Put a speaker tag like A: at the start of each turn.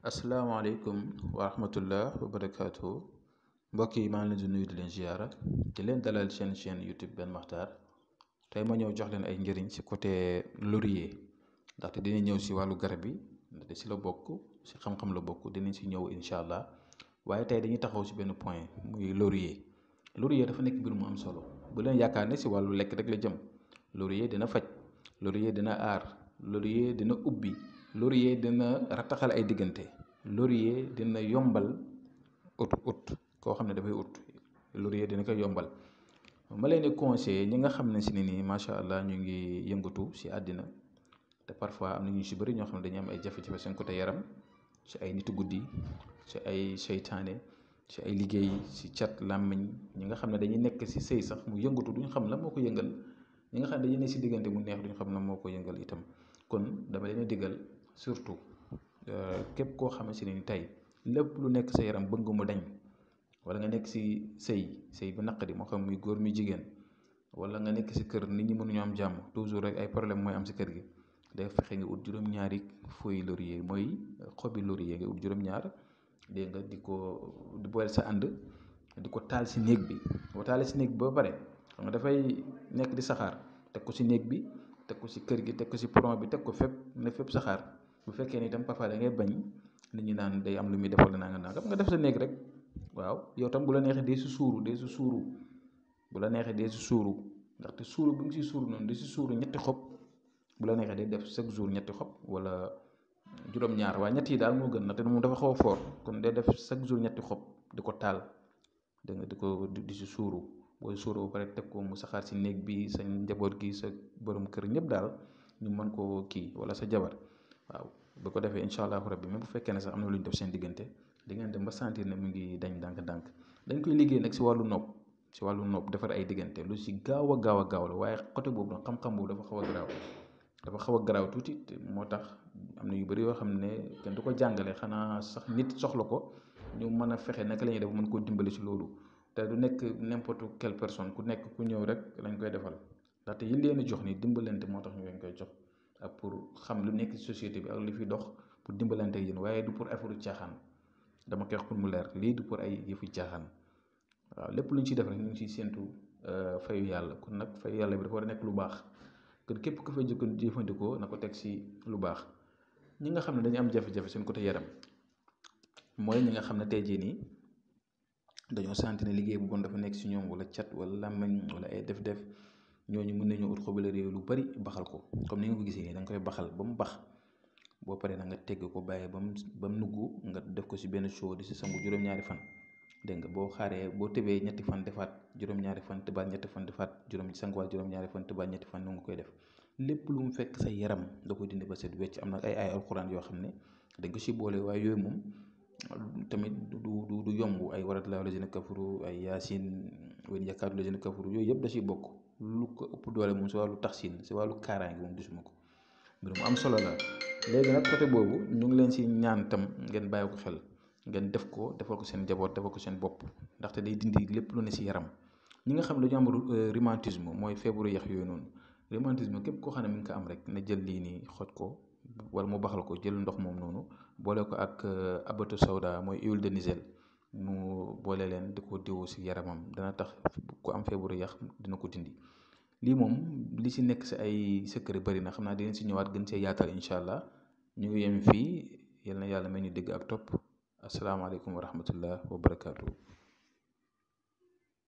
A: asalaamaaleykum wa rahmatullah wa barakaatu mbokk yi maa ngi leen di nuyu di leen ziara di leen dalal seen chaîne YouTube Ben Makhtar tey ma ñëw jox leen ay njëriñ si côté laurier ndaxte dina ñëw si wàllu garab yi ndaxte si la bokk si xam-xam la bokk dinañ si ñëw incha allah waaye tey dañuy taxaw si benn point muy laurier. Laurier dafa nekk mbir mu am solo bu leen yaakaar ne si wàllu lekk rek la jëm. Laurier dina faj, laurier dina aar, laurier dina ubbi, laurier dina rattaxal ay diggante, laurier dina yombal ut koo xam ne dafay ut laurier dina ko yombal. ma leen di conseiller ñi nga xam ne si ne nii macha allah ñu ngi yëngatu si àddina te parfois am na ñu si bëri ñoo xam ne dañuy am ay jafe-jafe seen côté yaram si ay nitu guddi si ay seytaane si ay liggéey si cat làmmiñ ñi nga xam ne dañuy nekk si sëy sax mu yëngatu duñ xam la moo ko yëngal ñi nga xam ne dañuy nekk si diggante mu neex duñ xam la moo ko yëngal itam kon dama leen a diggal surtout képp koo xamante ne ni tey lépp lu nekk sa yaram bëgg mu dañ wala nga nekk si sëy bu naqadi moo xam muy góor muy jigéen wala nga nekk si kër nit ñi mënuñu am jàmm toujours rek ay problème mooy am si kër gi day fexe nga ut juróom-ñaari feuille laurier mooy xobi laurier nga ut juróom-ñaar dégg nga di ko di boole sa ànd di ko taal si néeg bi boo taalee si néeg bi ba pare xam nga dafay nekk di saxaar teg ko si néeg bi teg ko si kër gi teg ko si peron bi teg ko fépp ne fépp saxaar bu fekkee ni itam parfois da ngay bañ nit ñi naan day am lu muy defal naa nga def sa néeg rek waaw yow tam bu la neexee dee si suuru bu la neexee dee si suuru ndaxte suuru bi nga si suuru noonu di si suuru ñetti xob bu la neexee day def chaque jour ñetti xob wala juróom-ñaar waaye ñett yi daal moo gën na te moom dafa xaw a fort kon day def chaque jour ñetti xob di ko taal dégg nga di si suuru booy suuru ba pare teg ko mu saxaar si néeg bi sa njaboot gi sa borom kër ñëpp daal ñu mën koo kii wala sa jabar waaw bu ko defee incha allahu rabbi même bu fekkee ne sax am na lu ñu def seen diggante di ngeen dem ba sentir ne mu ngi dañ ndànk-ndànk dañ koy liggéey nag si wàllu nopp defar ay diggante lu si gaaw a gaaw la waaye côté boobu nag xam-xam boobu dafa xaw a garaaw tuuti moo tax am na yu bëri yoo xam ne kenn du ko jàngale xanaa sax nit soxla ko ñu mën a fexe naka la ñuy def mën koo dimbali si loolu te du nekk n'importe quelle personne ku nekk ku ñëw rek lañ koy defal ndaxte yi leen jox ni dimbalante moo tax ñu leen koy jox ak pour xam lu nekk ci société bi ak li fi dox pour dimbalante ak yéen waaye du pour affaire caaxaan dama koy wax pour mu leer lii du pour ay yëfu caaxaan waaw lépp lu ñu ciy def rek ñu ngi ciy séentu fayu yàlla kon nag fayu yàlla bi dafa war a nekk lu baax kon képp ku fay jëfandikoo na ko teg si lu baax ñi nga xam ne dañu am jafe-jafe seen côté yaram mooy ñi nga xam ne tey jii nii dañoo sentir ne liggéey bu bon dafa nekk si ñoom wala cat wala làmmiñ wala ay def-def ñooñu mën nañoo ut xobu laurier lu bari baxal ko comme ni nga ko gisee nii da nga koy baxal ba mu bax boo paree na nga tegg ko bàyyi ba mu nugg nga def ko si benn show di si sangu juróom-ñaari fan dégg nga boo xaaree boo tëbee ñetti fan defaat juróom-ñaari fan tëbaat ñetti fan defaat sanguwaat juróom-ñaari fan tëbaat ñetti fan nu nga koy def lépp lu mu fekk sa yaram da koy dindi ba set wecc am na ay alxuraan yoo xam ne dañ ko si boole waaye yooyu moom tamit du yomb ay warat laa lazina kafaru ay yaasin wen yakaadu lazina kafaru yooyu yëpp da ciy bokk lu ko ëpp doole moom si wàllu taxsin si wàllu kaaraange moom gisuma ko mbir mu am solo la léegi nag côté boobu ñu ngi leen si ñaan tam ngeen bàyyi ko xel ngeen defal ko seen njaboot defal ko seen bopp ndaxte day dindi lépp lu ne si yaram ñi nga xam ne dañu am rhumatisme mooy feebaru yax yooyu noonu rhumatisme képp koo xam ne mi ngi ko am rek na jël lii nii xoj ko wala mu baxal ko jël ndox moom noonu boole ko ak abatu sawda mooy huile de Nigel mu boole leen di ko diwu si yaramam dana tax ku am feebaru yax dina ko dindi lii moom li si nekk si ay secret bëri na xam naa dinañ si ñëwaat gën see yaatal incha allah ñu ngi yem fii yal na yàlla may ñu dégg ak topp asalaamaaleykum wa rahmatullah wa barakaatu.